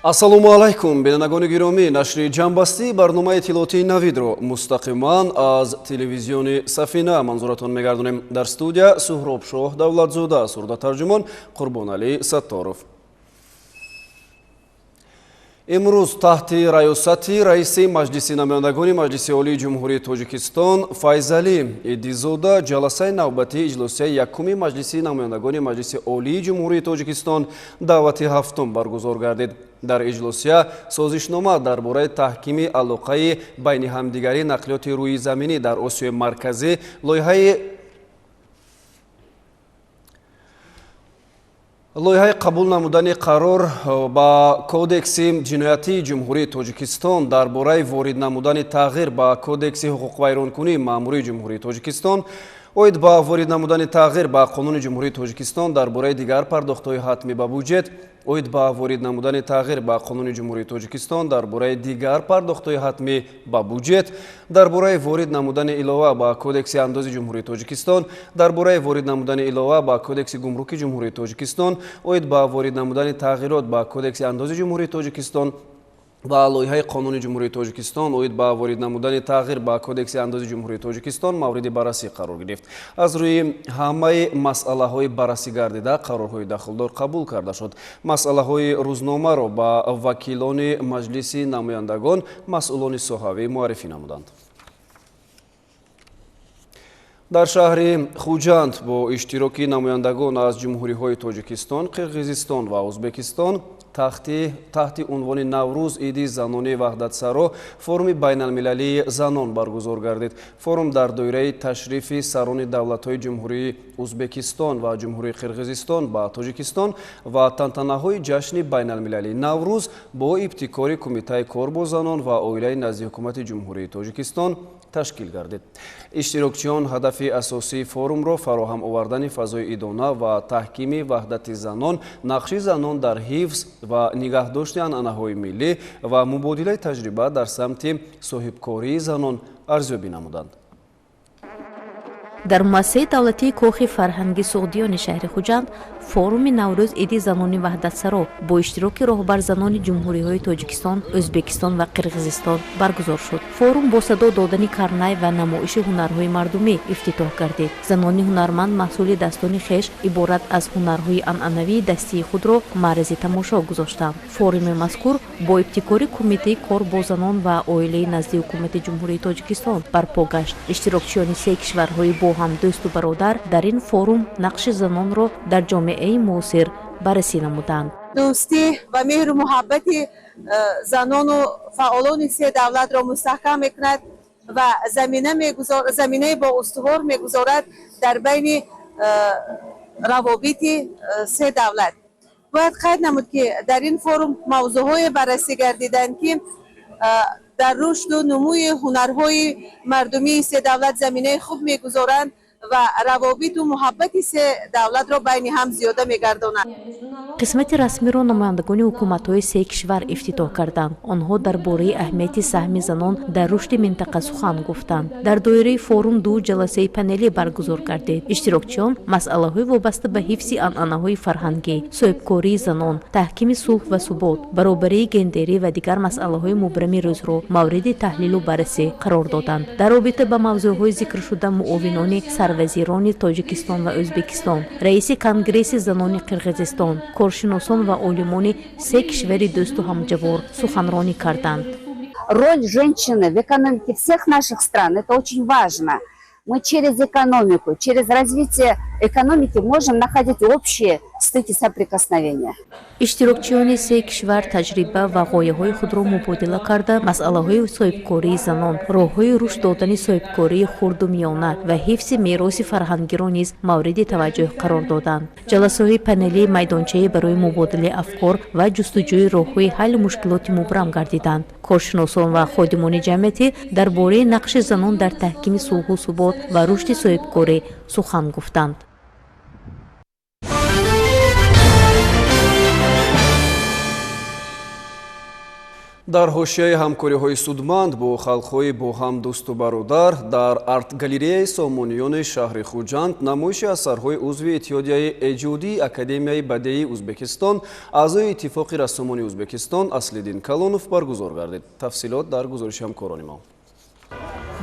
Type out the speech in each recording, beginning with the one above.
Ассалому алайкум, бинандагони гиромӣ. Нашри ҷамъбастии барномаи иттилоотии Навидро мустақиман аз телевизиони Сафина манзуратон мегардонем. Дар студия Суҳробшоҳ Давлатзода, сурдатарҷумон Қурбоналӣ Сатторов. Имрӯз таҳти раёсати раиси Маҷлиси намояндагони Маҷлиси Олии Ҷумҳурии Тоҷикистон Файзалӣ Идизода ҷаласаи навбатии иҷлосияи якуми Маҷлиси намояндагони Маҷлиси Олии Ҷумҳурии Тоҷикистон даъвати ҳафтум баргузор гардид. Дар иҷлосия созишнома дар бораи таҳкими алоқаи байни ҳамдигарии нақлиёти рӯизаминӣ дар Осиёи Марказӣ, лоиҳаи қабул намудани қарор ба Кодекси ҷиноятии Ҷумҳурии Тоҷикистон дар бораи ворид намудани тағйир ба Кодекси ҳуқуқвайронкунии маъмурии Ҷумҳурии Тоҷикистон, оид ба ворид намудани тағйир ба Қонуни Ҷумҳурии Тоҷикистон дар бораи дигар пардохтҳои ҳатмӣ ба буҷет, оид ба ворид намудани тағйир ба Қонуни Ҷумҳурии Тоҷикистон дар бораи дигар пардохтҳои ҳатмӣ ба буҷет, дар бораи ворид намудани илова ба Кодекси андози Ҷумҳурии Тоҷикистон, дар бораи ворид намудани илова ба Кодекси гумруки Ҷумҳурии Тоҷикистон, оид ба ворид намудани тағйирот ба Кодекси андози Ҷумҳурии Тоҷикистон ва лоиҳаи Қонуни Ҷумҳурии Тоҷикистон оид ба ворид намудани тағйир ба Кодекси андози Ҷумҳурии Тоҷикистон мавриди баррасӣ қарор гирифт. Аз рӯи ҳамаи масъалаҳои баррасӣ гардида қарорҳои дахлдор қабул карда шуд. Масъалаҳои рӯзномаро ба вакилони Маҷлиси намояндагон масъулони соҳавӣ муаррифӣ намуданд. Дар шаҳри Хуҷанд бо иштироки намояндагон аз ҷумҳуриҳои Тоҷикистон, Қирғизистон ва Ӯзбекистон таҳти унвони «Наврӯз — иди занони ваҳдатсаро» форуми байналмилалии занон баргузор гардид. Форум дар доираи ташрифи сарони давлатҳои Ҷумҳурии Ӯзбекистон ва Ҷумҳурии Қирғизистон ба Тоҷикистон ва тантанаҳои ҷашни байналмилалии Наврӯз бо ибтикори Кумитаи кор бо занон ва оилаи назди Ҳукумати Ҷумҳурии Тоҷикистон ташкил гардид. Иштирокчиён ҳадафи асосии форумро фароҳам овардани фазои идона ва таҳкими ваҳдати занон, нақши занон дар ҳифз ва нигаҳдошти анъанаҳои миллӣ ва мубодилаи таҷриба дар самти соҳибкории занон арзёбӣ намуданд. Дар муассисаи давлатии Кохи фарҳанги Суғдиёни шаҳри Хуҷанд форуми «Наврӯз — иди занони ваҳдатсаро» бо иштироки роҳбарзанони ҷумҳуриҳои Тоҷикистон, Ӯзбекистон ва Қирғизистон баргузор шуд. Форум бо садо додани карнай ва намоиши ҳунарҳои мардумӣ ифтитоҳ гардид. Занони ҳунарманд маҳсули дастони хеш, иборат аз ҳунарҳои анъанавии дастии худро маързи тамошо гузоштанд. Форуми мазкур бо ибтикори Кумитаи кор бо занон ва оилаи назди Ҳукумати Ҷумҳурии Тоҷикистон барпо гашт. Иштирокчиёни се кишварҳои бо ҳам дӯсту бародар дар ин форум нақши занонро дар ҷомеаи муосир баррасӣ намуданд. Дӯстӣ ва меҳру муҳаббати занону фаъолони се давлатро мустаҳкам мекунад ва заминаи боустувор мегузорад дар байни равобити се давлат. Бояд қайд намуд, ки дар ин форум мавзӯъҳое баррасӣ гардиданд, ки дар рушду нумӯи ҳунарҳои мардумии се давлат заминаи хуб мегузоранд ва равобиту муҳаббати се давлатро байни ҳам зиёда мегардонанд. Қисмати расмиро намояндагони ҳукуматҳои се кишвар ифтитоҳ карданд. Онҳо дар бораи аҳамияти саҳми занон дар рушди минтақа сухан гуфтанд. Дар доираи форум ду ҷаласаи панелӣ баргузор гардид. Иштирокчиён масъалаҳои вобаста ба ҳифзи анъанаҳои фарҳангӣ, соҳибкории занон, таҳкими сулҳ ва субот, баробарии гендерӣ ва дигар масъалаҳои мубрами рӯзро мавриди таҳлилу баррасӣ қарор доданд. Дар робита ба мавзӯъҳои зикршуда муовинони сарвазирони Тоҷикистон ва Ӯзбекистон, раиси Конгресси занони Қирғизистон, коршиносон ва олимони се кишвари дӯсту ҳамҷавор суханронӣ карданд. Роль женщины в экономике всех наших стран — это очень важно. Мы через экономику, через развитие экономики можем находить общие стыки соприкосновения. Иштирокчиёни се кишвар таҷриба ва ғояҳои худро мубодила карда, масъалаҳои соҳибкории занон, роҳҳои рушд додани соҳибкории хурду миёна ва ҳифзи мероси фарҳангиро низ мавриди таваҷҷӯҳ қарор доданд. Ҷаласаҳои панелӣ майдончае барои мубодилаи афкор ва ҷустуҷӯи роҳҳои ҳалли мушкилоти мубрам гардиданд. Коршиносон ва ходимони ҷамъиятӣ дар бораи нақши занон дар таҳкими сулҳу субот ва рушди соҳибкорӣ сухан гуфтанд. Дар ҳошияи ҳамкориҳои судманд бо халқҳои бо ҳам дӯсту бародар дар арт-галереяи Сомониёни шаҳри Хуҷанд намоиши асарҳои узви Иттиҳодияи эҷодии Академияи бадеии Узбекистон, аъзои Иттифоқи рассомони Узбекистон Аслиддин Калонов баргузор гардид. Тафсилот дар гузориши ҳамкорони мо.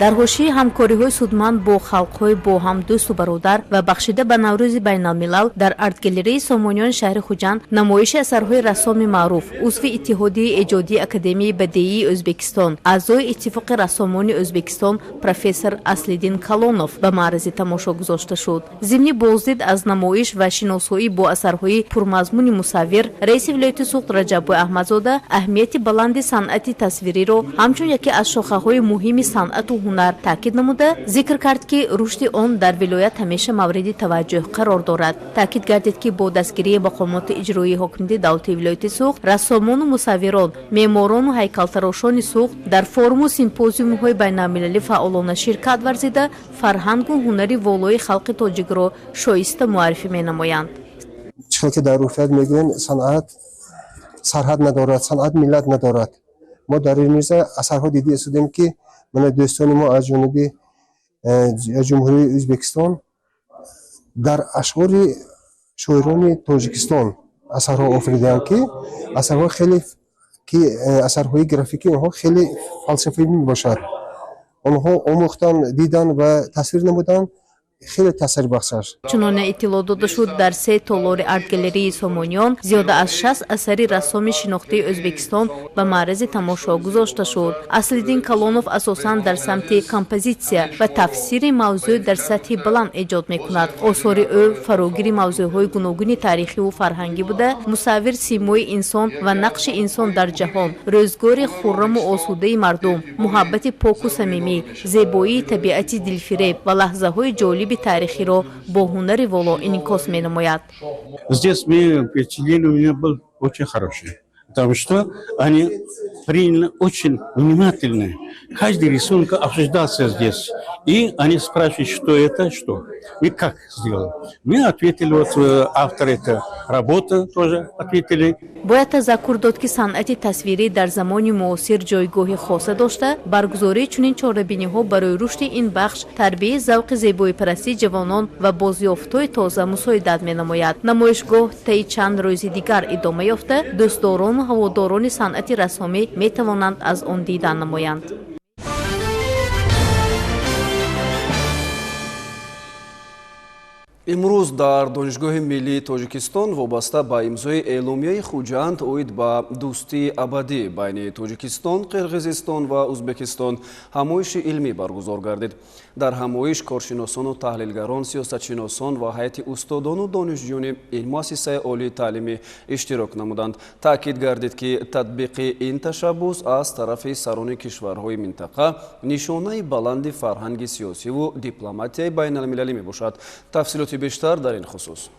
Дар ҳошияи ҳамкориҳои судманд бо халқҳои бо ҳам дӯсту бародар ва бахшида ба Наврӯзи байналмилал дар арт-галереяи Сомониёни шаҳри Хуҷанд намоиши асарҳои рассоми маъруф, узви Иттиҳодияи эҷодии Академияи бадеии Ӯзбекистон, аъзои Иттифоқи рассомони Ӯзбекистон профессор Аслиддин Калонов ба маързи тамошо гузошта шуд. Зимни боздид аз намоиш ва шиносоӣ бо асарҳои пурмазмуни мусаввир, раиси вилояти Суғд Раҷаббой Аҳмадзода аҳамияти баланди санъати тасвириро ҳамчун яке аз шохаҳои муҳими санъату ҳунар таъкид намуда, зикр кард, ки рушди он дар вилоят ҳамеша мавриди таваҷҷӯҳ қарор дорад. Таъкид гардид, ки бо дастгирии мақомоти иҷроии ҳокимияти давлатии вилояти Суғд рассомону мусаввирон, меъморону ҳайкалтарошони Суғд дар форуму симпозиумҳои байналмилалӣ фаъолона ширкат варзида, фарҳангу ҳунари волои халқи тоҷикро шоиста муаррифӣ менамоянд. Чӣ хел ки дар урфият мегӯянд, санъат сарҳад надорад, санъат миллат надорад. Мо дар ин мирза асарҳо дида истодем, ки мана дӯстони мо аз ҷониби Ҷумҳурии Ӯзбекистон дар ашъори шоирони Тоҷикистон асарҳо офаридаанд, ки асарҳо хеле ки асарҳои графикии онҳо хеле фалсафавӣ мебошад. Онҳо омӯхтанд, диданд ва тасвир намуданд, хеле таъсирбахш аст. Чуноне иттилоъ дода шуд, дар се толори арт-галереяи Сомониён зиёда аз 60 асари рассоми шинохтаи Ӯзбекистон ба маързи тамошо гузошта шуд. Аслиддин Калонов асосан дар самти композитсия ва тафсири мавзӯъ дар сатҳи баланд эҷод мекунад. Осори ӯ фарогири мавзӯъҳои гуногуни таърихиву фарҳангӣ буда, мусаввир симои инсон ва нақши инсон дар ҷаҳон, рӯзгори хурраму осудаи мардум, муҳаббати поку самимӣ, зебоии табиати дилфиреб ва лаҳзаҳои ҷолиби таърихиро бо ҳунари воло инъикос менамояд. Здесь мне впечатление у меня было очень хорошее, потому что они приняли очень внимательно. Каждый рисунок обсуждался здесь. И они спрашивают, что это, что. Мы как сделали? Мы ответили, вот автор этой работы тоже ответили. Бояд тазаккур дод, ки санъати тасвирӣ дар замони муосир ҷойгоҳи хоса дошта, баргузории чунин чорабиниҳо барои рушди ин бахш, тарбияи завқи зебоипарастии ҷавонон ва бозёфтҳои тоза мусоидат менамояд. Намоишгоҳ таи чанд рӯзи дигар идома ёфта, дӯстдорону ҳаводорони санъати рассомӣ метавонанд аз он дидан намоянд. Имрӯз дар Донишгоҳи миллии Тоҷикистон вобаста ба имзои эъломияи Хуҷанд оид ба дӯстии абадӣ байни Тоҷикистон, Қирғизистон ва Узбекистон ҳамоиши илмӣ баргузор гардид. Дар ҳамоиш коршиносону таҳлилгарон, сиёсатшиносон ва ҳайати устодону донишҷӯёни ин муассисаи олии таълимӣ иштирок намуданд. Таъкид гардид, ки татбиқи ин ташаббус аз тарафи сарони кишварҳои минтақа нишонаи баланди фарҳанги сиёсиву дипломатияи байналмилалӣ мебошад. Тафсилоти бештар дар ин хусус.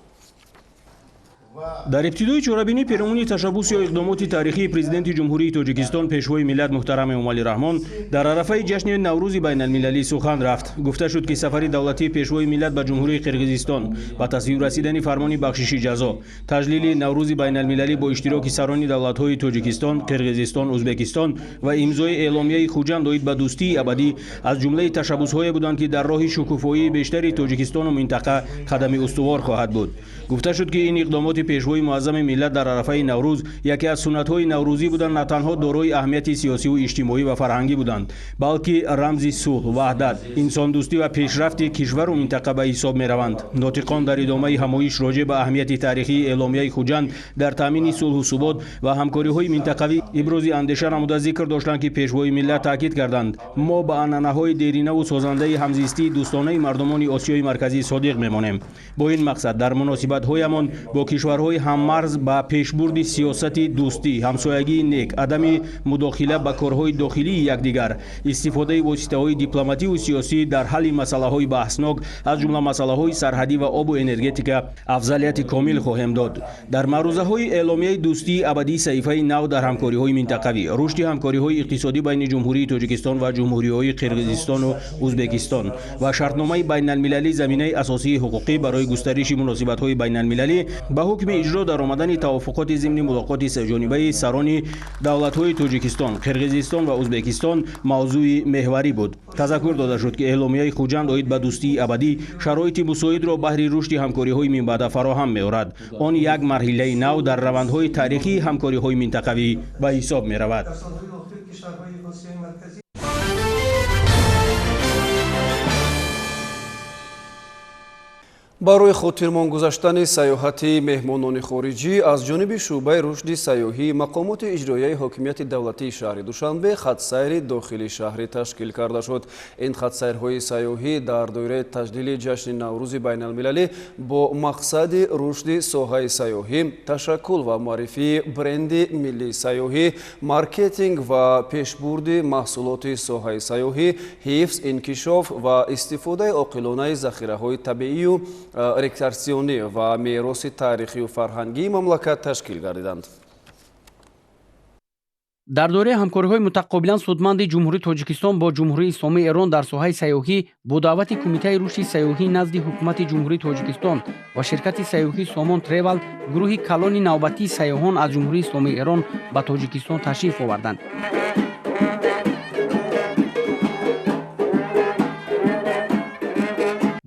Дар ибтидои чорабинӣ перомуни ташаббус ё иқдомоти таърихии Президенти Ҷумҳурии Тоҷикистон, Пешвои миллат муҳтарам Эмомалӣ Раҳмон дар арафаи ҷашни Наврӯзи байналмилалӣ сухан рафт. Гуфта шуд, ки сафари давлатии Пешвои миллат ба Ҷумҳурии Қирғизистон, ба тасвиб расидани фармони бахшиши ҷазо, таҷлили Наврӯзи байналмилалӣ бо иштироки сарони давлатҳои Тоҷикистон, Қирғизистон, Узбекистон ва имзои эъломияи Хуҷанд оид ба дӯстии абадӣ аз ҷумлаи ташаббусҳое буданд, ки дар роҳи шукуфоии бештари Тоҷикистону минтақа қадами устувор хоҳад буд. Гуфта шуд, ки ин иқдомоти Пешвои муаззами миллат дар арафаи Наврӯз яке аз суннатҳои наврӯзӣ буданд, на танҳо дорои аҳамияти сиёсиву иҷтимоӣ ва фарҳангӣ буданд, балки рамзи сулҳ, ваҳдат, инсондӯстӣ ва пешрафти кишвару минтақа ба ҳисоб мераванд. Нотиқон дар идомаи ҳамоиш роҷеъ ба аҳамияти таърихии эъломияи Хуҷанд дар таъмини сулҳу субот ва ҳамкориҳои минтақавӣ ибрози андеша намуда, зикр доштанд, ки Пешвои миллат таъкид карданд: мо ба анъанаҳои деринаву созандаи ҳамзистии дӯстонаи мардумони Осиёи Марказӣ содиқ мемонем. Бо ин мақсад дар муносибатҳоямон бо кишварҳои ҳаммарз ба пешбурди сиёсати дӯстӣ, ҳамсоягии нек, адами мудохила ба корҳои дохилии якдигар, истифодаи воситаҳои дипломативу сиёсӣ дар ҳалли масъалаҳои баҳснок, аз ҷумла масъалаҳои сарҳадӣ ва обу энергетика афзалияти комил хоҳем дод. Дар маърузаҳои эъломияи дӯстии абадӣ саҳифаи нав дар ҳамкориҳои минтақавӣ, рушди ҳамкориҳои иқтисодӣ байни Ҷумҳурии Тоҷикистон ва ҷумҳуриҳои Қирғизистону Узбекистон ва шартномаи байналмилалӣ заминаи асосии ҳуқуқӣ барои густариши муносибатҳои байналмилалӣ ба ҳукми Ҳукми иҷро даромадани тавофуқоти зимни мулоқоти сеҷонибаи сарони давлатҳои Тоҷикистон, Қирғизистон ва Ӯзбекистон мавзӯи меҳварӣ буд. Тазаккур дода шуд, ки эъломияи Хуҷанд оид ба дӯстии абадӣ шароити мусоидро баҳри рушди ҳамкориҳои минбаъда фароҳам меорад. Он як марҳилаи нав дар равандҳои таърихии ҳамкориҳои минтақавӣ ба ҳисоб меравад. Барои хотирмон гузаштани сайёҳати меҳмонони хориҷӣ аз ҷониби шӯъбаи рушди сайёҳӣ мақомоти иҷроияи ҳокимияти давлатии шаҳри Душанбе хатсайри дохили шаҳрӣ ташкил карда шуд. Ин хатсайрҳои сайёҳӣ дар доираи таҷлили ҷашни Наврӯзи байналмилалӣ бо мақсади рушди соҳаи сайёҳӣ, ташаккул ва муаррифии бренди миллии сайёҳӣ, маркетинг ва пешбурди маҳсулоти соҳаи сайёҳӣ, ҳифз, инкишоф ва истифодаи оқилонаи захираҳои табиию рекреатсионӣ ва мероси таърихию фарҳангии мамлакат ташкил гардиданд. Дар доираи ҳамкориҳои мутақобилан судманди Ҷумҳурии Тоҷикистон бо Ҷумҳурии Исломии Эрон дар соҳаи сайёҳӣ бо даъвати Кумитаи рушди сайёҳӣ назди Ҳукумати Ҷумҳурии Тоҷикистон ва ширкати сайёҳӣ Сомон Тревал гурӯҳи калони навбатии сайёҳон аз Ҷумҳурии Исломии Эрон ба Тоҷикистон ташриф оварданд.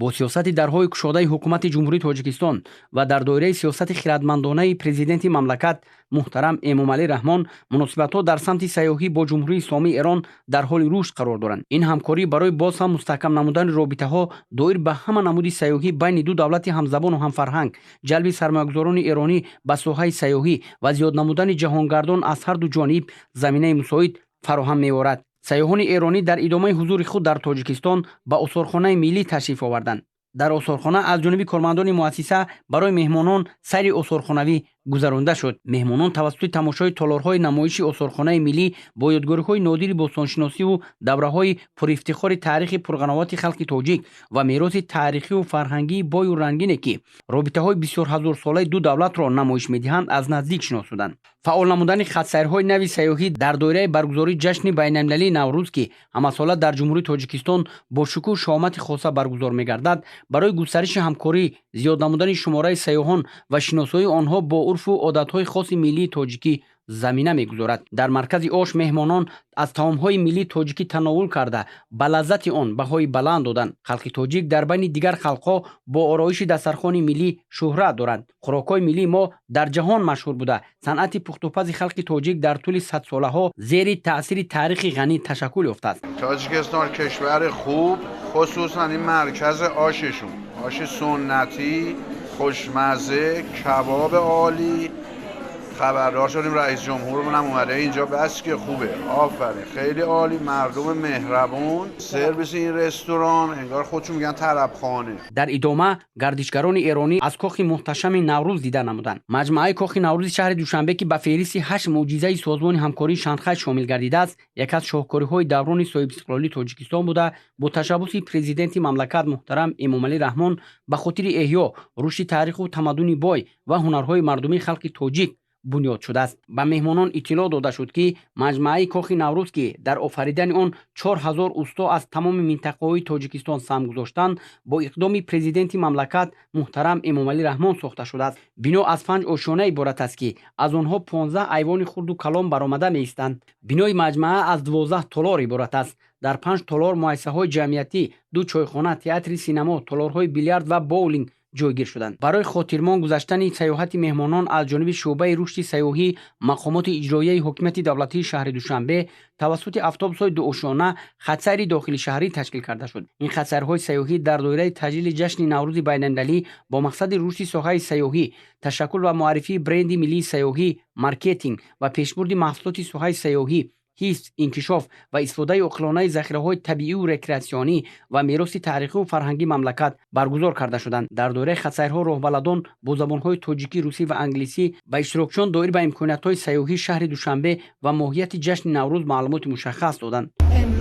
Бо сиёсати дарҳои кушодаи Ҳукумати Ҷумҳурии Тоҷикистон ва дар доираи сиёсати хирадмандонаи президенти мамлакат муҳтарам Эмомалӣ Раҳмон муносибатҳо дар самти сайёҳӣ бо Ҷумҳурии Исломии Эрон дар ҳоли рушд қарор доранд. Ин ҳамкорӣ барои боз ҳам мустаҳкам намудани робитаҳо доир ба ҳама намуди сайёҳӣ байни ду давлати ҳамзабону ҳамфарҳанг, ҷалби сармоягузорони эронӣ ба соҳаи сайёҳӣ ва зиёд намудани ҷаҳонгардон аз ҳар ду ҷониб заминаи мусоид фароҳам меорад. Сайёҳони эронӣ дар идомаи ҳузури худ дар Тоҷикистон ба осорхонаи миллӣ ташриф оварданд. Дар осорхона аз ҷониби кормандони муассиса барои меҳмонон сайри осорхонавӣ гузаронда шуд. Меҳмонон тавассути тамошои толорҳои намоиши осорхонаи миллӣ бо ёдгориҳои нодири бостоншиносиву давраҳои пурифтихори таърихи пурғановати халқи тоҷик ва мероси таърихиву фарҳангии бою рангине, ки робитаҳои бисёрҳазорсолаи ду давлатро намоиш медиҳанд, аз наздик шинос шуданд. Фаъол намудани хатсайрҳои нави сайёҳӣ дар доираи баргузории ҷашни байналмилалии Наврӯз, ки ҳамасола дар Ҷумҳурии Тоҷикистон бо шукӯҳу шаҳомати хоса баргузор мегардад, барои густариши ҳамкорӣ, зиёд намудани шумораи сайёҳон ва шиносоии онҳо бо урфу одатҳои хоси миллии тоҷикӣ замина мегузорад. Дар маркази ош меҳмонон аз таомҳои миллии тоҷикӣ тановул карда, ба лаззати он баҳои баланд доданд. Халқи тоҷик дар байни дигар халқҳо бо ороиши дастархони миллӣ шӯҳрат доранд. Хӯрокҳои миллии мо дар ҷаҳон машҳур буда, санъати пухтупази халқи тоҷик дар тӯли садсолаҳо зери таъсири таърихи ғанӣ ташаккул ёфтааст. Тоҷикистон кишвари хуб, хусусан ин маркази ошшон, оши суннатӣ, хушмазза, кабоб олӣ. خبردار شدیم رئیس جمهورمون هم اومده اینجا، بس که خوبه، آفرین، خیلی عالی، مردم مهربون، سرویس این رستوران انگار خودشون میگن طربخانه. Дар идома гардишгарони эронӣ аз кохи муҳташами Наврӯз дида намуданд. Маҷмӯаи кохи Наврӯзи шаҳри Душанбе, ки ба феҳристи ҳашт мӯъҷизаи Созмони ҳамкории Шанхай шомил гардидааст, яке аз шоҳкориҳои даврони соҳибистиқлолии Тоҷикистон буда, бо ташаббуси президенти мамлакат муҳтарам Эмомалӣ Раҳмон ба хотири эҳё, рушди таъриху тамаддуни бой ва ҳунарҳои мардумии халқи тоҷик бунёд шудааст. Ба меҳмонон иттилоъ дода шуд, ки маҷмӯаи кохи Наврӯз, ки дар офаридани он 4000 усто аз тамоми минтақаҳои Тоҷикистон саҳм гузоштанд, бо иқдоми президенти мамлакат муҳтарам Эмомалӣ Раҳмон сохта шудааст. Бино аз 5 ошёна иборат аст, ки аз онҳо 15 айвони хурду калон баромада меистанд. Бинои маҷмӯа аз 12 толор иборат аст. Дар 5 толор муассисаҳои ҷамъиятӣ, ду чойхона, театри синамо, толорҳои билярд ва боулинг ҷойгир шуданд. Барои хотирмон гузаштани сайёҳати меҳмонон аз ҷониби шӯъбаи рушди сайёҳӣ мақомоти иҷроияи ҳокимияти давлатии шаҳри Душанбе тавассути автобусҳои дуошёна хатсайри дохили шаҳрӣ ташкил карда шуд. Ин хатсайрҳои сайёҳӣ дар доираи таҷлили ҷашни Наврӯзи байналмилалӣ бо мақсади рушди соҳаи сайёҳӣ, ташаккул ва муаррифии бренди миллии сайёҳӣ, маркетинг ва пешбурди маҳсулоти соҳаи сайёҳӣ, ҳифз, инкишоф ва истифодаи оқилонаи захираҳои табиию рекреатсионӣ ва мероси таърихиву фарҳангии мамлакат баргузор карда шуданд. Дар доираи хатсайрҳо роҳбаладон бо забонҳои тоҷикӣ, русӣ ва англисӣ ба иштирокчиён доир ба имкониятҳои сайёҳии шаҳри Душанбе ва моҳияти ҷашни Наврӯз маълумоти мушаххас доданд.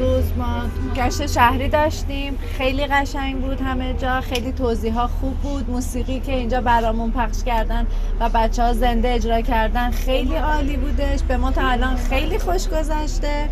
روز ما گشت شهری داشتیم، خیلی قشنگ بود همه جا، خیلی توضیح‌ها خوب بود، موسیقی که اینجا برامون پخش کردن و بچه‌ها زنده اجرا کردن خیلی عالی بودش. به ما تا الان خیلی خوش گذشته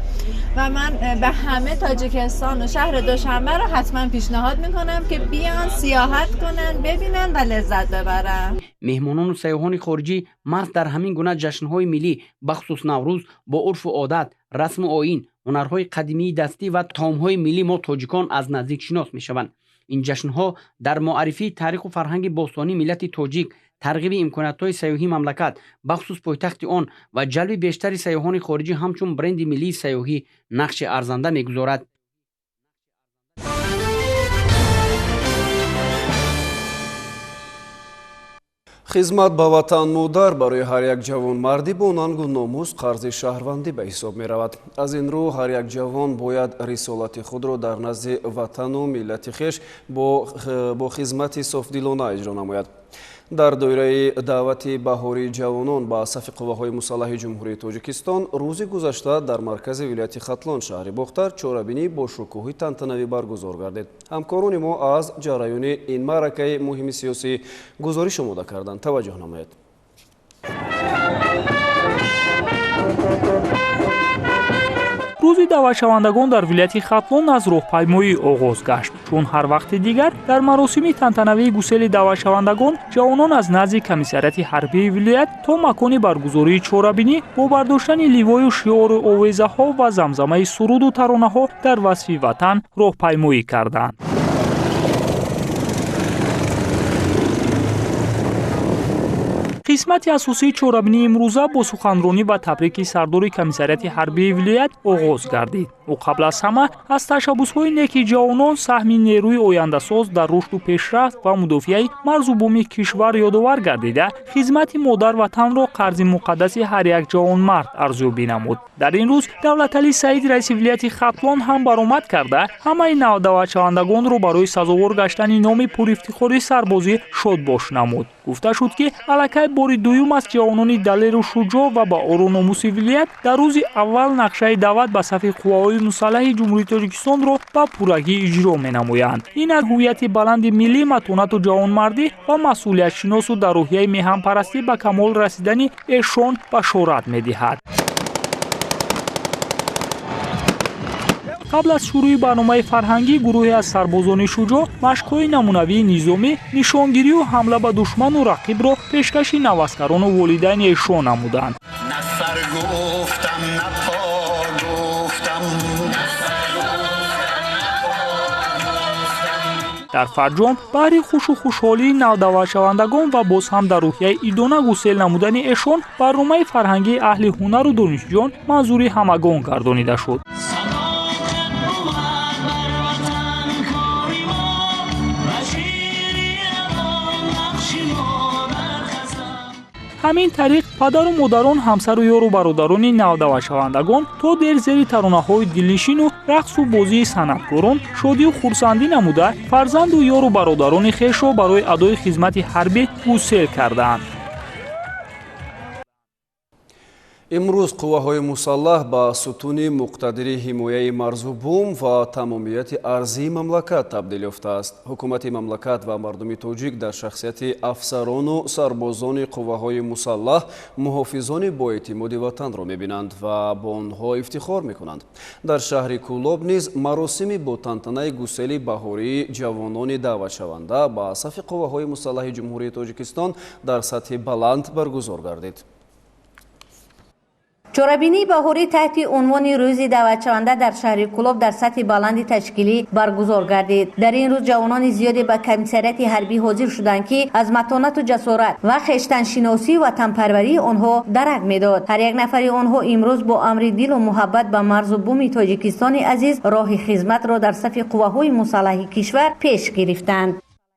و من به همه تاجیکستان و شهر دوشنبه رو حتما پیشنهاد میکنم که بیان سیاحت کنن، ببینن و لذت ببرن. Меҳмонону сайёҳони хориҷӣ маҳз дар ҳамин гуна ҷашнҳои миллӣ, бахусус Наврӯз, бо урфу одат, расму оин, ҳунарҳои қадимии дастӣ ва таомҳои миллӣ мо тоҷикон аз наздик шинос мешаванд. Ин ҷашнҳо дар муаррифии таъриху фарҳанги бостонии миллати тоҷик, тарғиби имкониятҳои сайёҳии мамлакат, бахусус пойтахти он ва ҷалби бештари сайёҳони хориҷӣ ҳамчун бренди миллии сайёҳӣ нақши арзанда мегузорад. Хизмат ба ватан модар барои ҳар як ҷавонмардӣ бо нангу номус қарзи шаҳрвандӣ ба ҳисоб меравад. Аз ин рӯ ҳар як ҷавон бояд рисолати худро дар назди ватану миллати хеш бо хизмати софдилона иҷро намояд. Дар доираи даъвати баҳории ҷавонон ба сафи қувваҳои мусаллаҳи Ҷумҳурии Тоҷикистон рӯзи гузашта дар маркази вилояти Хатлон шаҳри Бохтар чорабинӣ бо шукӯҳи тантанавӣ баргузор гардид. Ҳамкорони мо аз ҷараёни ин маъракаи муҳими сиёсӣ гузориш омода карданд. Таваҷҷӯҳ намоед. Рӯзи даъватшавандагон дар вилояти Хатлон аз роҳпаймоӣ оғоз гашт. Чун ҳар вақти дигар дар маросими тантанавии гусели даъватшавандагон ҷавонон аз назди комиссариати ҳарбии вилоят то макони баргузории чорабинӣ бо бардоштани ливою шиору овезаҳо ва замзамаи суруду таронаҳо дар васфи ватан роҳпаймоӣ карданд. Қисмати асосии чорабинии имрӯза бо суханронӣ ва табрики сардори комиссариати ҳарбии вилоят оғоз гардид. Ӯ қабл аз ҳама аз ташаббусҳои неки ҷавонон саҳми нерӯи ояндасоз дар рушду пешрафт ва мудофиаи марзу буми кишвар ёдовар гардида, хизмати модар ватанро қарзи муқаддаси ҳар як ҷавонмард арзёбӣ намуд. Дар ин рӯз Давлаталӣ Саид, раиси вилояти Хатлон, ҳам баромад карда, ҳамаи навдаъватшавандагонро барои сазовор гаштани номи пурифтихори сарбозӣ шодбош намуд. Гуфта шуд, ки аллакай бори дуюм аст ҷавонони далеру шуҷоъ ва ба ору номуси вилоят дар рӯзи аввал нақшаи даъват ба сафи қувваҳои мусаллаҳи Ҷумҳурии Тоҷикистонро ба пуррагӣ иҷро менамоянд. Ин аз ҳуввияти баланди миллӣ, матонату ҷавонмардӣ ва масъулиятшиносу дар рӯҳияи меҳанпарастӣ ба камол расидани эшон башорат медиҳад. Қабл аз шурӯи барномаи фарҳангӣ гурӯҳе аз сарбозони шуҷоъ машқҳои намунавии низомӣ, нишонгирию ҳамла ба душману рақибро пешкаши наваскарону волидайни эшон намуданд. Дар фарҷом баҳри хушу хушҳолии навдаъватшавандагон ва боз ҳам дар рӯҳияи идона гусел намудани эшон барномаи фарҳангии аҳли ҳунару донишҷӯён манзури ҳамагон гардонида шуд. Ҳамин тариқ падару модарон, ҳамсару ёру бародарони навдаъватшавандагон то дер зери таронаҳои дилнишину рақсу бозии санъаткорон шодию хурсандӣ намуда, фарзанду ёру бародарони хешро барои адои хизмати ҳарбӣ гусел кардаанд. Имрӯз қувваҳои мусаллаҳ ба сутуни муқтадири ҳимояи марзу бум ва тамомияти арзии мамлакат табдил ёфтааст. Ҳукумати мамлакат ва мардуми тоҷик дар шахсияти афсарону сарбозони қувваҳои мусаллаҳ муҳофизони боэътимоди ватанро мебинанд ва бо онҳо ифтихор мекунанд. Дар шаҳри Кӯлоб низ маросими бо тантанаи гусели баҳории ҷавонони даъватшаванда ба сафи қувваҳои мусаллаҳи Ҷумҳурии Тоҷикистон дар сатҳи баланд баргузор гардид. Чорабинии баҳорӣ таҳти унвони рӯзи даъватшаванда дар шаҳри Кӯлоб дар сатҳи баланди ташкилӣ баргузор гардид. Дар ин рӯз ҷавонони зиёде ба комиссариати ҳарбӣ ҳозир шуданд, ки аз матонату ҷасорат ва хештаншиносию ватанпарварии онҳо дарак медод. Ҳар як нафари онҳо имрӯз бо амри дилу муҳаббат ба марзу буми Тоҷикистони азиз роҳи хизматро дар сафи қувваҳои мусаллаҳи кишвар пеш гирифтанд.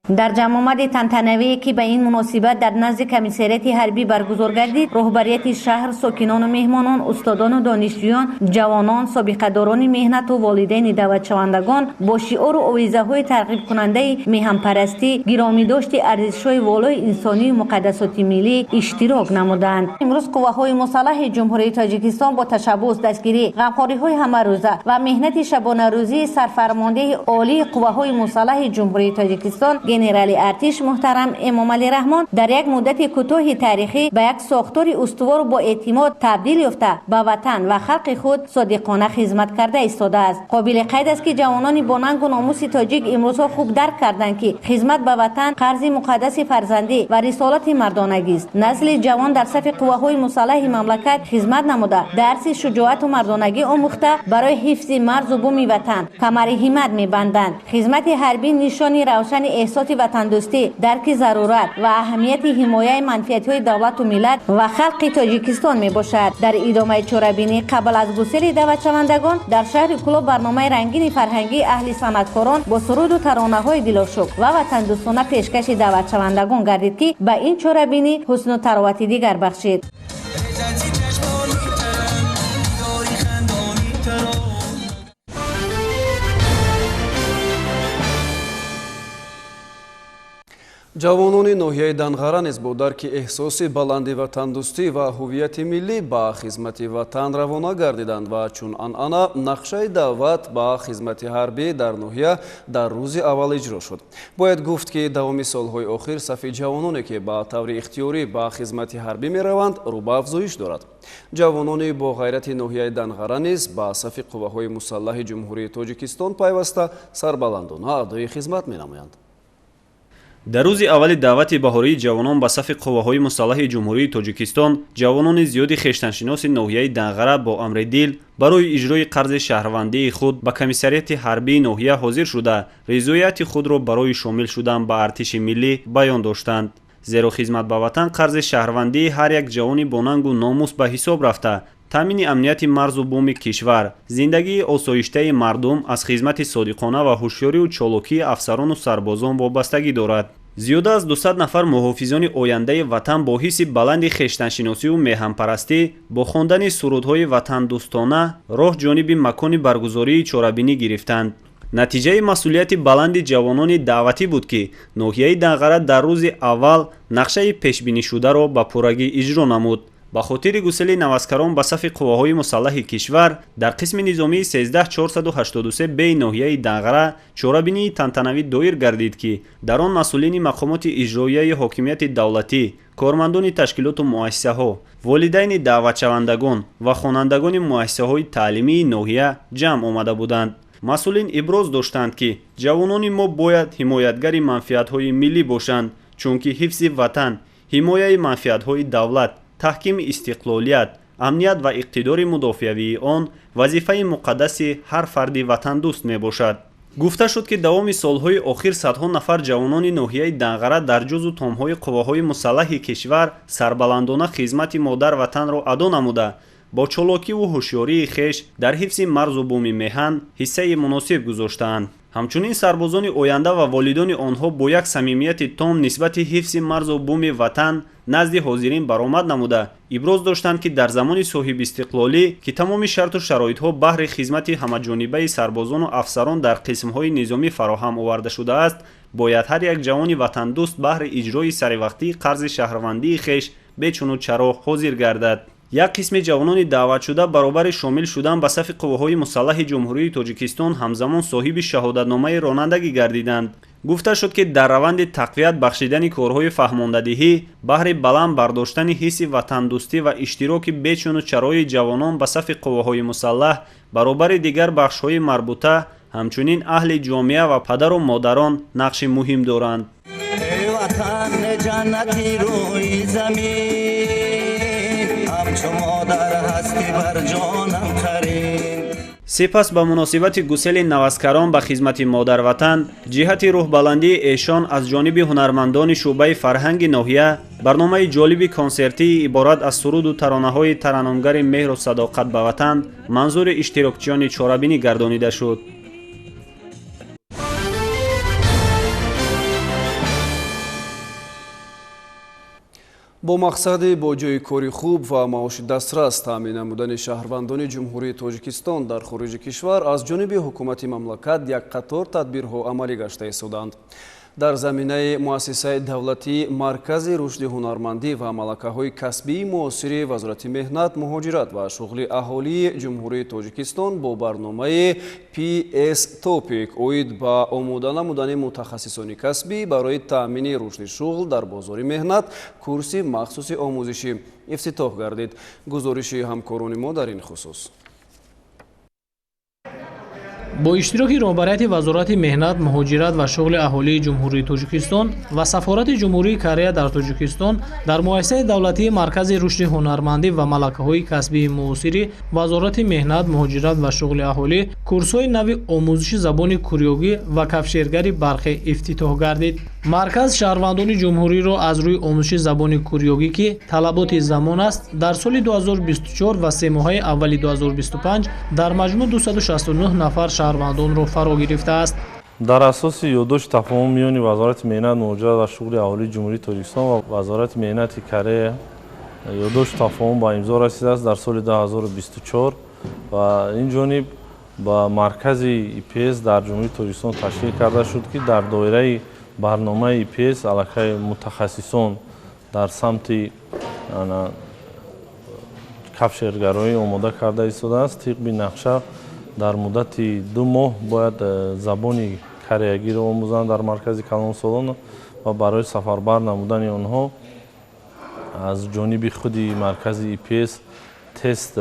Дар ҷамъомади тантанавие, ки ба ин муносибат дар назди комиссариати ҳарбӣ баргузор гардид, роҳбарияти шаҳр, сокинону меҳмонон, устодону донишҷӯён, ҷавонон, собиқадорони меҳнату волидайни даъватшавандагон бо шиору овезаҳои тарғибкунандаи меҳанпарастӣ, гиромидошти арзишҳои волои инсонию муқаддасоти миллӣ иштирок намуданд. Имрӯз қувваҳои мусаллаҳи Ҷумҳурии Тоҷикистон бо ташаббус, дастгирӣ, ғамхориҳои ҳамарӯза ва меҳнати шабонарӯзии сарфармондеҳи олии қувваҳои мусаллаҳи Ҷумҳурии Тоҷикистон генерали артиш муҳтарам Эмомалӣ Раҳмон дар як муддати кӯтоҳи таърихӣ ба як сохтори устувору боэътимод табдил ёфта, ба ватан ва халқи худ содиқона хизмат карда истодааст. Қобили қайд аст, ки ҷавонони бонангу номуси тоҷик имрӯзҳо хуб дарк карданд, ки хизмат ба ватан қарзи муқаддаси фарзандӣ ва рисолати мардонагист. Насли ҷавон дар сафи қувваҳои мусаллаҳи мамлакат хизмат намуда, дарси шуҷоату мардонагӣ омӯхта, барои ҳифзи марзу буми ватан камари ҳиммат мебанданд. Хизмати ҳарбӣ нишони равшани эҳсоси ватандӯстӣ, дарки зарурат ва аҳамияти ҳимояи манфиатҳои давлату миллат ва халқи Тоҷикистон мебошад. Дар идомаи чорабинӣ, қабл аз гусели даъватшавандагон, дар шаҳри Кӯлоб барномаи рангини фарҳангии аҳли санъаткорон бо суруду таронаҳои дилошӯб ва ватандӯстона пешкаши даъватшавандагон гардид, ки ба ин чорабинӣ ҳусну таровати дигар бахшид. Ҷавонони ноҳияи Данғара низ бо дарки эҳсоси баланди ватандӯстӣ ва ҳуввияти миллӣ ба хизмати ватан равона гардиданд ва чун анъана нақшаи даъват ба хизмати ҳарбӣ дар ноҳия дар рӯзи аввал иҷро шуд. Бояд гуфт, ки давоми солҳои охир сафи ҷавононе, ки ба таври ихтиёрӣ ба хизмати ҳарбӣ мераванд, рӯ ба афзоиш дорад. Ҷавонони бо ғайрати ноҳияи Данғара низ ба сафи қувваҳои мусаллаҳи Ҷумҳурии Тоҷикистон пайваста, сарбаландона адои хизмат менамоянд. Дар рӯзи аввали даъвати баҳории ҷавонон ба сафи қувваҳои мусаллаҳи Ҷумҳурии Тоҷикистон ҷавонони зиёди хештаншиноси ноҳияи Данғара бо амри дил барои иҷрои қарзи шаҳрвандии худ ба комиссариати ҳарбии ноҳия ҳозир шуда, ризояти худро барои шомил шудан ба артиши миллӣ баён доштанд. Зеро хизмат ба ватан қарзи шаҳрвандии ҳар як ҷавони бонангу номус ба ҳисоб рафта, таъмини амнияти марзу буми кишвар, зиндагии осоиштаи мардум аз хизмати содиқона ва ҳушёрию чолокии афсарону сарбозон вобастагӣ дорад. Зиёда аз 200 нафар муҳофизони ояндаи ватан бо ҳисси баланди хештаншиносию меҳанпарастӣ бо хондани сурудҳои ватандӯстона роҳ ҷониби макони баргузории чорабинӣ гирифтанд. Натиҷаи масъулияти баланди ҷавонони даъватӣ буд, ки ноҳияи Данғара дар рӯзи аввал нақшаи пешбинишударо ба пуррагӣ иҷро намуд. Ба хотири гусели наваскарон ба сафи қувваҳои мусаллаҳи кишвар дар қисми низомии 13483 б ноҳияи Данғара чорабинии тантанавӣ доир гардид, ки дар он масъулини мақомоти иҷроияи ҳокимияти давлатӣ, кормандони ташкилоту муассисаҳо, волидайни даъватшавандагон ва хонандагони муассисаҳои таълимии ноҳия ҷамъ омада буданд. Масъулин иброз доштанд, ки ҷавонони мо бояд ҳимоятгари манфиатҳои миллӣ бошанд, чунки ҳифзи ватан, ҳимояи манфиатҳои давлат, таҳкими истиқлолият, амният ва иқтидори мудофиавии он вазифаи муқаддаси ҳар фарди ватандӯст мебошад. Гуфта шуд, ки давоми солҳои охир садҳо нафар ҷавонони ноҳияи Данғара дар ҷузу томҳои қувваҳои мусаллаҳи кишвар сарбаландона хизмати модар ватанро адо намуда, бо чолокиву ҳушёрии хеш дар ҳифзи марзу буми меҳан ҳиссаи муносиб гузоштаанд. Ҳамчунин сарбозони оянда ва волидони онҳо бо як самимияти том нисбати ҳифзи марзу буми ватан назди ҳозирин баромад намуда, иброз доштанд, ки дар замони соҳибистиқлолӣ, ки тамоми шарту шароитҳо баҳри хизмати ҳамаҷонибаи сарбозону афсарон дар қисмҳои низомӣ фароҳам оварда шудааст, бояд ҳар як ҷавони ватандӯст баҳри иҷрои саривақтии қарзи шаҳрвандии хеш бечуну чаро ҳозир гардад. Як қисми ҷавонони даъватшуда баробари шомил шудан ба сафи қувваҳои мусаллаҳи Ҷумҳурии Тоҷикистон ҳамзамон соҳиби шаҳодатномаи ронандагӣ гардиданд. Гуфта шуд, ки дар раванди тақвият бахшидани корҳои фаҳмондадиҳӣ баҳри баланд бардоштани ҳисси ватандӯстӣ ва иштироки бечуну чарои ҷавонон ба сафи қувваҳои мусаллаҳ баробари дигар бахшҳои марбута, ҳамчунин аҳли ҷомеа ва падару модарон нақши муҳим доранд. Сипас ба муносибати гусели наваскарон ба хизмати модарватан ҷиҳати рӯҳбаландии эшон аз ҷониби ҳунармандони шӯъбаи фарҳанги ноҳия барномаи ҷолиби консертии иборат аз суруду таронаҳои тараннумгари меҳру садоқат ба ватан манзури иштирокчиёни чорабинӣ гардонида шуд. Бо мақсади бо ҷойи кори хуб ва маоши дастрас таъмин намудани шаҳрвандони Ҷумҳурии Тоҷикистон дар хориҷи кишвар аз ҷониби ҳукумати мамлакат як қатор тадбирҳо амалӣ гашта истоданд. Дар заминаи муассисаи давлатии Маркази рушди ҳунармандӣ ва малакаҳои касбии муосири Вазорати меҳнат, муҳоҷират ва шуғли аҳолии Ҷумҳурии Тоҷикистон бо барномаи PS Topic оид ба омода намудани мутахассисони касбӣ барои таъмини рушди шуғл дар бозори меҳнат курси махсуси омӯзишӣ ифтитоҳ гардид. Гузориши ҳамкорони мо дар ин хусус. Бо иштироки роҳбарияти Вазорати меҳнат, муҳоҷират ва шуғли аҳолии Ҷумҳурии Тоҷикистон ва Сафорати Ҷумҳурии Корея дар Тоҷикистон дар муассисаи давлатии Маркази рушди ҳунармандӣ ва малакаҳои касбии муосири Вазорати меҳнат, муҳоҷират ва шуғли аҳолӣ курсҳои нави омӯзиши забони курёгӣ ва кафшергари барқӣ ифтитоҳ гардид. Марказ шаҳрвандони ҷумҳуриро аз рӯи омӯзиши забони курёгӣ, ки талаботи замон аст, дар соли 2024 ва семоҳаи аввали 2025 дар маҷмӯъ 269 нафар шаҳрвандонро фаро гирифтааст. Дар асоси ёддошти тафоҳум миёни Вазорати меҳнат, муҳоҷират ва шуғли аҳолии Ҷумҳурии Тоҷикистон ва Вазорати меҳнати Корея ёддошти тафоҳум ба имзо расидааст дар соли 2024 ва ин ҷониб ба маркази ИПС дар Ҷумҳурии Тоҷикистон ташкил карда шуд, ки дар доираи барномаи ИПС аллакай мутахассисон дар самти кафшергароӣ омода карда истодааст. Тибқи нақша дар муддати 2 моҳ бояд забони кореягиро омӯзанд дар маркази калонсолон ва барои сафарбар намудани онҳо аз ҷониби худи маркази ИПС тест